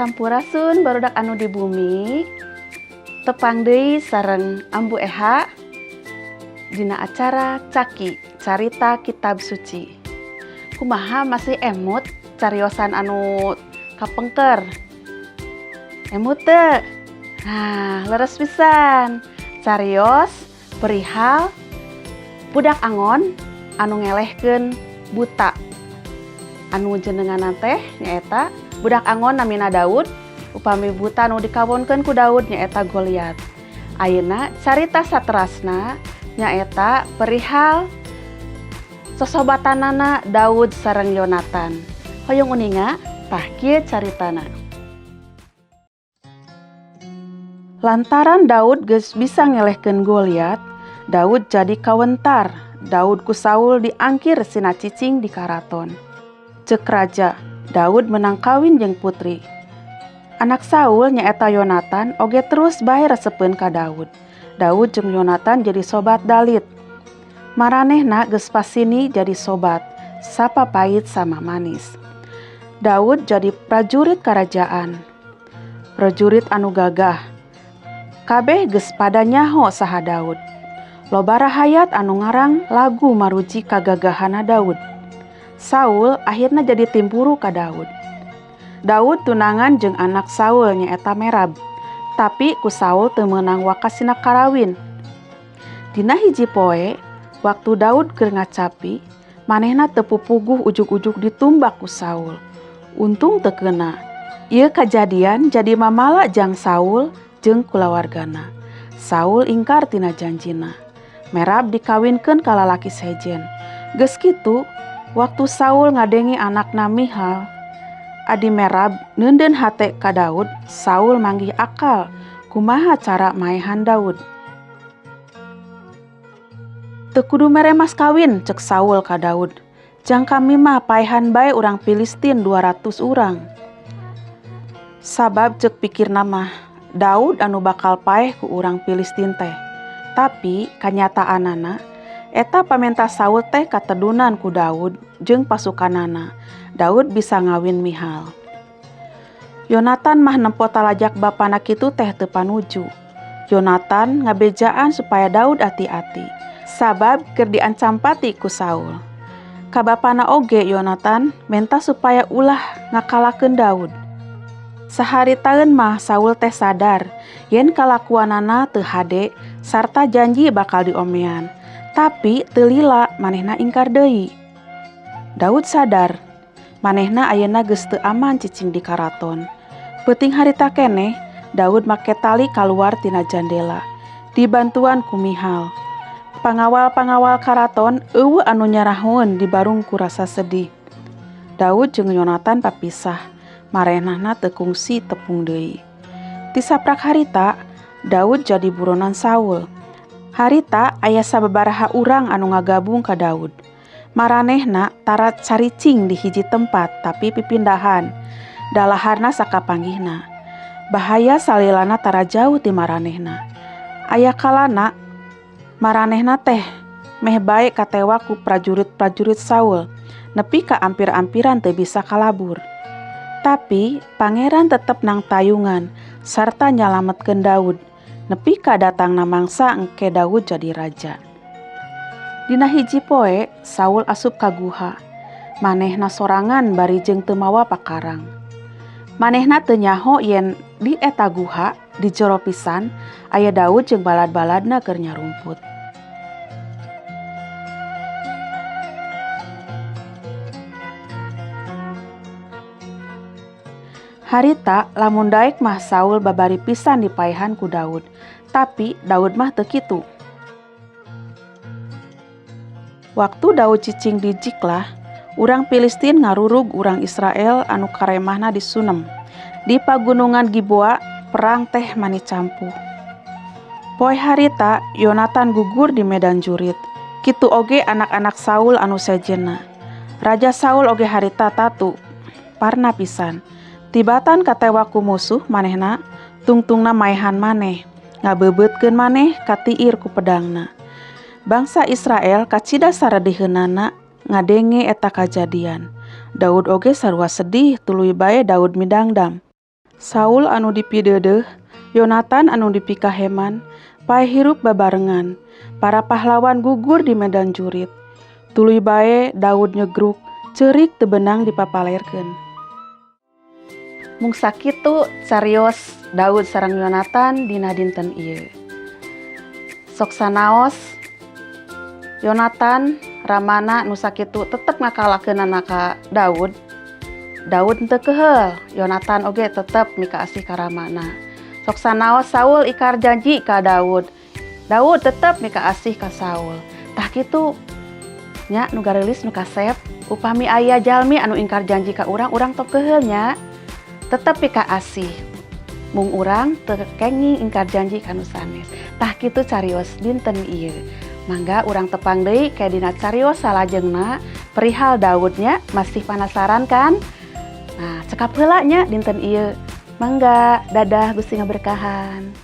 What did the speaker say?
Sampurasun barudak anu di bumi, tepang deui sareng Ambu Eha dina acara Caki Carita Kitab Suci. Kumaha, masih emut cariosan anu kapengker? Emut teu? Nah, leres pisan. Carios perihal budak angon anu ngelehkeun buta. Anu jenenganna teh nyaeta budak angon namina Daud, upami buta nu dikawonkeun ku Daud nyaeta Goliat. Ayeuna carita saterasna nyaeta perihal sosobatanana Daud sareng Yonatan. Hoyong uninga? Tah, kieu caritana. Lantaran Daud geus bisa ngelehkeun Goliat, Daud jadi kawentar. Daud ku Saul diangkir sina cicing di karaton. Cek raja, Daud menang kawin jeung putri. Anak Saul nyaeta Yonatan oge terus bae resepeun ka Daud. Daud jeung Yonatan jadi sobat dalit. Maranehna geus pasini jadi sobat, sapa pait sama manis. Daud jadi prajurit kerajaan. Prajurit anu gagah. Kabeh geus pada nyaho saha Daud. Loba rahayat anu ngarang lagu maruji kagagahana Daud. Saul akhirnya jadi timburu ka Daud. Daud tunangan jeung anak Saul nyaeta Merab. Tapi ku Saul teu meunang waka sina karawin. Dina hiji poe, waktu Daud keur ngacapi, manehna teu pupuguh ujug-ujug ditumbak ku Saul. Untung teu keuna. Ieu kajadian jadi mamala jang Saul jeung kulawargana. Saul ingkar tina janjina. Merab dikawinkeun ka lalaki sejen. Geus kitu, waktu Saul ngadenge anakna Mihal, adi Merab, neundeun hate ka Daud, Saul manggih akal kumaha cara maehan Daud. "Teu kudu mere mas kawin," cek Saul ka Daud. "Jang kami mah paehan bae urang Filistin 200 urang." Sabab cek pikirna mah Daud anu bakal paeh ku urang Filistin teh. Tapi kanyataanana eta pamenta Saul teh katedunan ku Daud jeung pasukanana. Daud bisa ngawin Mihal. Yonatan mah nempo talajak bapana kitu teh teu panuju. Yonatan ngabejaan supaya Daud hati-hati, sabab keur diancam pati ku Saul. Ka bapana oge Yonatan menta supaya ulah ngakalakeun Daud. Saharitaeun mah Saul teh sadar yen kalakuanana teu hade sarta janji bakal diomean. Tapi teu lila manehna ingkar deui. Daud sadar manehna ayeuna geus teu aman cicing di karaton. Peuting harita keneh Daud make tali kaluar tina jandela, dibantuan ku Mihal. Pangawal-pangawal karaton euweuh anu nyarahoeun dibarung ku rasa sedih. Daud jeung Yonatan papisah, marehnana teu kungsi tepung deui. Ti saprak harita, Daud jadi buronan Saul. Harita aya sababaraha urang anu ngagabung ka Daud. Maranehna tara caricing di hiji tempat, tapi pipindahan. Dalaharna sakapanggihna. Bahaya salilana tara jauh ti maranehna. Aya kalana maranehna teh meh bae katewak ku prajurit-prajurit Saul, nepi ka ampir-ampiran teu bisa kalabur. Tapi pangeran tetep nangtayungan sarta nyalametkeun Daud nepi ka datangna mangsa engke Daud jadi raja. Dina hiji poe Saul asup ka guha. Manehna sorangan bari jeung teu mawa pakarang. Manehna teu nyaho yen di eta guha di jero pisan aya Daud jeung balad-baladna keur nyarumput. Harita lamun daek mah Saul babari pisan dipaehan ku Daud, tapi Daud mah teu kitu. Waktu Daud cicing di Ziklag, urang Filistin ngarurug urang Israel anu karemahna di Sunem. Di pagunungan Giboa perang teh mani campuh. Poe harita Yonatan gugur di medan jurit. Kitu oge anak-anak Saul anu sejenna. Raja Saul oge harita tatu parna pisan. Tibatan katewak ku musuh manehna, tungtungna maehan maneh, ngabeubeutkeun maneh katiir ku pedangna. Bangsa Israel kacida sarediheunana ngadenge eta kajadian. Daud oge sarua sedih, tuluy bae Daud midangdam. Saul anu dipideudeuh, Yonatan anu dipikaheman, paeh hirup babarengan. Para pahlawan gugur di medan jurit. Tuluy bae Daud nyegruk, ceurik teu beunang dipapalerkeun. Mung sakitu carios Daud sareng Yonatan dina dinten ieu. Sok sanaos Yonatan ramana nu sakitu tetep ngakalakeunana ka Daud. Daud henteu keuheul, Yonatan oge tetep mikaasih ka ramana. Sok sanaos Saul ikar janji ka Daud. Daud tetep mikaasih ka Saul. Tah, kitu nya, nu gareulis, nu kasep. Upami aya jalmi anu ingkar janji ka urang, urang tong keuheul nya. Tetep pikaasih. Mung urang teu kenging ingkar janji ka nu sanes. Tah, kitu carios dinten ieu. Mangga urang tepang deui ke dina carios salajengna perihal Daud nya. Masih penasaran kan? Nah, cekap heula nya dinten ieu. Mangga, dadah, Gusti ngaberkahan.